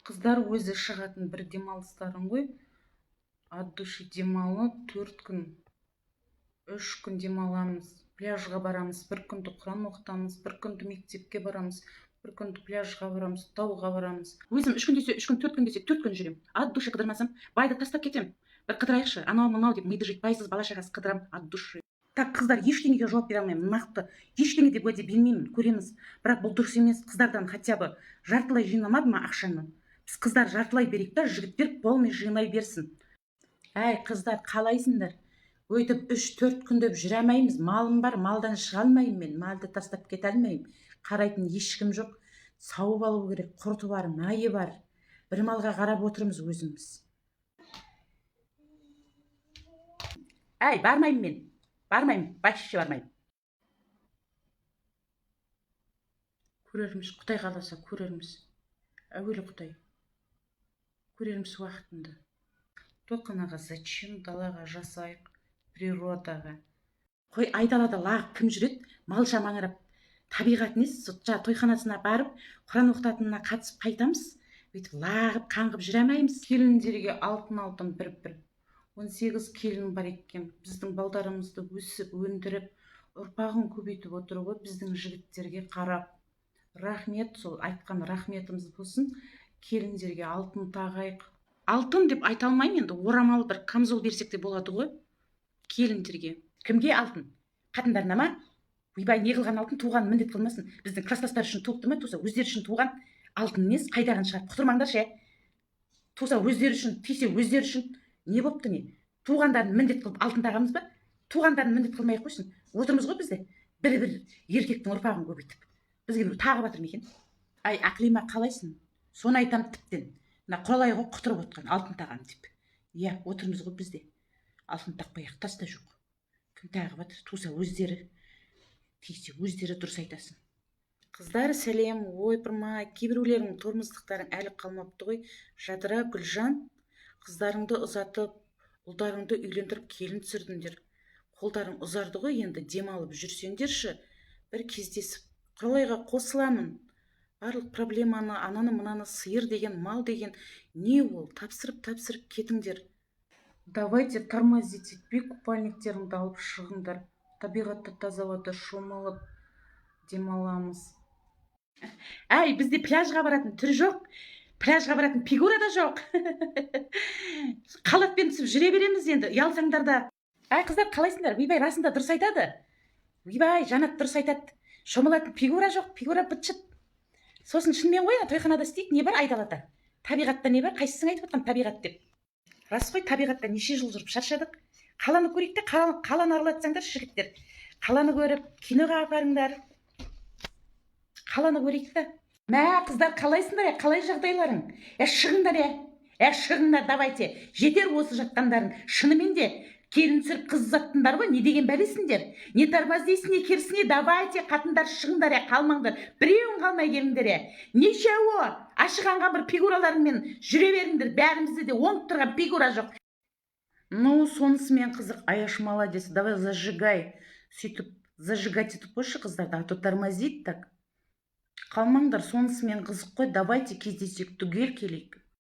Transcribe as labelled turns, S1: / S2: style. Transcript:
S1: Қыздар, өзі шығатын бір демалыстарың ғой. От души демалып, 4 күн, 3 күн демаламыз, пляжға барамыз, бір күнді құран оқытамыз, бір күнді мектепке барамыз, бір күнді пляжға барамыз, тауға барамыз. Өзім 3 күн десе 3 күн, 4 күн десе 4 күн жүремін. От души қыдырмасам, байды тастап кетемін. Бір қыдырайықшы, анау мынау деп миды жейді. Байсыз, бала шағасы қыдырамын от души. Так, қыздар, ештеңеге жауап бере алмаймын нақты, ештеңе деп уәде бермеймін, көреміз. Бірақ бұл дұрыс емес. Қыздардан хотя бы жартылай жинамады ма ақшаны? Біз, қыздар, жартылай берейік та, жігіттер полный жинай берсін. Әй, қыздар, қалайсыңдар? Өйтіп 3-4 күн деп жүре алмаймыз. Малым бар, малдан шыға алмаймын. Мен малды тастап кете алмаймын, қарайтын ешкім жоқ. Сауып алу керек, құрты бар, майы бар. Бір малға қарап отырмыз өзіміз. Әй, бармаймын мен, бармаймын, вообще бармаймын. Көрерміз, құдай қаласа, көрерміз. Әуелі құдай, көрерміз уақытында. Толқынаға зачем? Далаға жасайық, природаға. Қой, айдалада лағып кім жүреді? Малша маңырап, табиғат несі? Сол жаңағы тойханасына барып, құран оқытатынына қатысып қайтамыз. Өйтіп лағып қаңғып жүре алмаймыз. Келіндерге алтын, алтын бір бір 18 келін бар екен. Біздің балдарымызды өсіп өндіріп, ұрпағын көбейтіп отыр ғой біздің жігіттерге қарап. Рахмет, сол айтқан рахметіміз болсын. Келіндерге алтын тағайық. Алтын деп айта алмаймын енді, орамал, бір камзол берсек те болады ғой келіндерге. Кімге алтын? Қатындарына ма? Ойбай, не қылған алтын? Туған міндет қылмасын. Біздің класстастар үшін туыпты ма? Туса, өздері үшін туған. Алтын несі, қайдағыны шығарып құтырмаңдаршы. Ә, туса, өздері үшін, тисе, өздері үшін. Не болыпты? Не, туғандарын міндет қылып алтын тағамыз ба? Туғандарын міндет қылмай ақ қойсын. Отырмыз ғой бізде бір бір еркектің ұрпағын көбейтіп. Бізге біреу тағып жатыр ма екен? Ай, Ақлима, қалайсың? Соны айтамын тіптен. Мына Құралай ғой құтырып отқан, алтын тағамын деп. Иә, отырмыз ғой бізде алтын тақпай ақ. Тас та жоқ. Кім тағып жатыр? Туса, өздері, тисе, өздері. Дұрыс айтасың. Қыздар, сәлем! Ойпырмай, кейбіреулерің тормоздықтарың әлі қалмапты ғой. Жадыра, Гүлжан, қыздарыңды ұзатып, ұлдарыңды үйлендіріп, келін түсірдіңдер. Қолдарың ұзарды ғой енді, демалып жүрсеңдерші бір кездесіп. Құралайға қосыламын. Барлық проблеманы, ананы мынаны, сиыр деген, мал деген не ол, тапсырып тапсырып кетіңдер. Давайте тормозить етпей, купальниктеріңді алып шығыңдар, табиғатта, таза ауада шомылып демаламыз. Әй, бізде пляжға баратын түр жоқ, пляжға баратын фигура да жоқ. Халатпен түсіп жүре береміз енді, ұялсаңдар да. Әй, қыздар, қалайсыңдар? Ойбай, расында дұрыс айтады. Ойбай, Жанат дұрыс айтады. Шомылатын фигура жоқ, фигура быт шыт. Сосын шынымен ғой, ана тойханада істейік. Не бар айдалада? Табиғатта не бар? Қайсысың айтып отқан табиғат деп? Рас қой, табиғатта неше жыл жүріп шаршадық. Қаланы көрейік те, қаланы аралатсаңдаршы, жігіттер. Қаланы көріп, киноға апарыңдар. Қаланы көрейік та. Мә, қыздар, қалайсыңдар? Е, қалай жағдайларың? Е, шығыңдар, е, е, шығыңдар, давайте, жетер осы жатқандарың. Шынымен де келін түсіріп, қыз ұзаттыңдар ғой. Не деген бәлесіңдер? Не тормоз дейсің, не керісіне. Давайте, қатындар, шығыңдар, е, қалмаңдар, біреуің қалмай келіңдер. Е, ничего, ашық бір фигураларыңмен жүре беріңдер. Бәрімізде де оңып тұрған фигура жоқ. Ну, сонысымен қызық. Аяш, молодец, давай зажигай. Сөйтіп зажигать етіп қойшы қыздарды, а то тормозит так. Қалмаңдар, сонысымен қызық қой. Давайте кездесейік, түгел келейік.